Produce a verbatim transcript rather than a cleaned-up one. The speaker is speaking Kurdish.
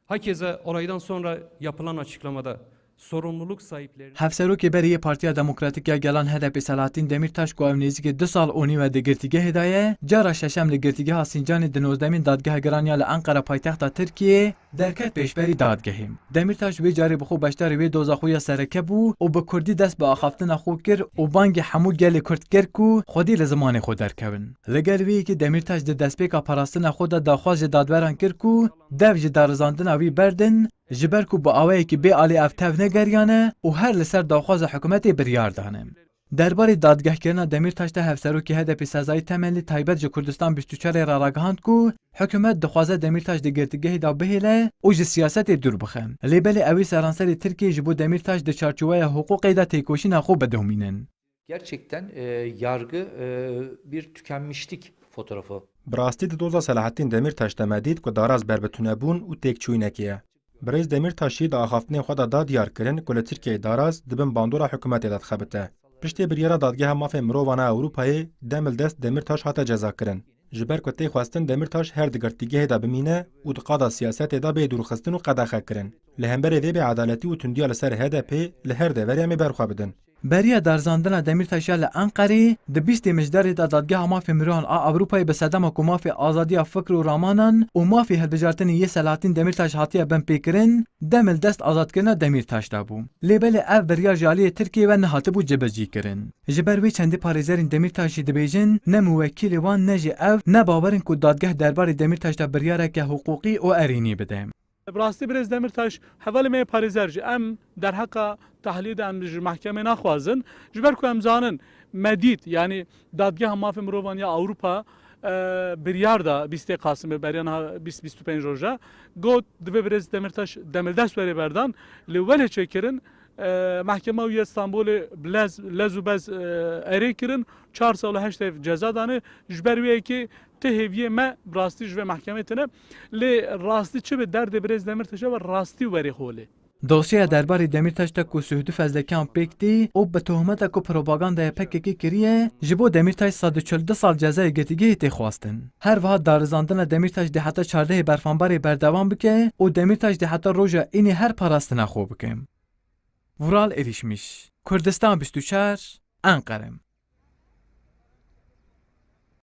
Hakeza olaydan sonra yapılan açıklamada sorumluluk sahiplerine Hevserokê berê yê Partiya Demokratîk ya Gelan H D P Selahattin Demirtaş ku ew nêzîkî du sal û nîv e di girtîgehê de ye, cara şeşem li girtîgeha Sincanê di nozdemîn Dadgeha Giran ya li Enqera paytexta Tirkiyê derket pêşberî dadgehê. Demirtaş wê carê bi xwe beşdarî wê doza xwe ya sereke bû û bi kurdî dest bi axaftina xwe kir û bangê hemû gelê kurd kir ku xwedî li zimanê xwe derkevin. Li gel wê yekê Demirtaş di destpêka parastina xwe de daxwaz ji dadweran kir ku dev ji darizandina wî berdin, ji ber ku bi awayekî bê alî ev tev negeriyane û her li ser daxwaza hikûmetê biryar dane. Derbarê dadgehkirina Demîrtaş de Hevserokê H D P Sezai Temelî taybet ji Kurdistan bîst û çar ê re ragihand ku hikûmet dixwaze Demîrtaş di girtîgehê de bihêle û ji siyasetê dûr bixe. Lê belê ew ê seranserê Tirkiyê ji bo Demîrtaş di çarçoweya hiqûqê de têkoşîna xwe bidomînin. Gerçekten e, yargı e, bir tükenmişlik fotoğrafı. Bi rastî di doza Selahattin Demîrtaş de me dît ku daraz ber bi tunebûn û têkçûyînekê ye. Birêz Demîrtaş jî di axaftinên xwe de da diyar kirin ku li Tirkiyeyê daraz di bin bandora hikûmetê de dixebite. Piştê biryara Dadgeha Mafên Mirovan a Ewropayê, demildest Demîrtaş hate cezakirin. Ji ber ku tê xwestin Demîrtaş her di girtîgehê de bimîne û di qada siyasetê de bê dûrxistin û qedexekirin. Li hemberî vê bêedaletî û tundiya li ser H D P li her deverê em ê berxwe bidin. Beriya darizandina Demîrtaş ya li Enqerê di bîstê Mijdarê de Dadgeha Mafê Mirovan a Ewropayê bi sedema ku mafê azadiya fikr û ramanan û mafê hilbijartinê yê Selahattin Demîrtaş hatiye binpêkirin, demildest azadkirina Demîrtaş de bû. Lê belê ev biryar ji aliyê Tirkiyê ve nehatibû cibicîkirin. Ji ber wê çendê parêzerên Demîrtaş jî dibêjin ne muwekîlê wan ne jî ew ne bawer in ku dadgeh derbarê Demîrtaş de biryareke hiqûqî û erênî bide. Bi rastî birêz Demîrtaş hevalê me yê parêzer jî em derheqa tahliyê de em ji mehkemê naxwazin. Ji ber ku em zanin me dît, yanî Dadgeha Mafê Mirovan ya Ewropa e, biryar da bîstê Qasimê beriya niha bîst bîst û pênc roja got divê birêz Demîrtaş demildest were berdan. Lê welê çêkirin e, mehkema wî yê Stenbolê bi lez, lez û bez e, erê kirin. Çar sal û heşt ev ceza dane. Ji ber wê yekê ti hêviyê me bi rastî ji vê mehkemê tine. Lê rastî çi be derdê birêz Demîrtaş e, rastî werê holê. Dosyeya derbarê Demîrtaş de ku Suhdi Fezlekiyan pêk tî û bi tohmeta ku propagandaya P K K kiriye, ji bo Demîrtaş sed û çil du sal cezayê girtîgehê tê xwestin. Her wiha darizandina Demîrtaş dê heta çardehê Berfanbarê berdewam bike û Demîrtaş dê heta roja înê her parastina xwe bike. Vural Erişmiş, Kurdistan bîst û çar, Enqere.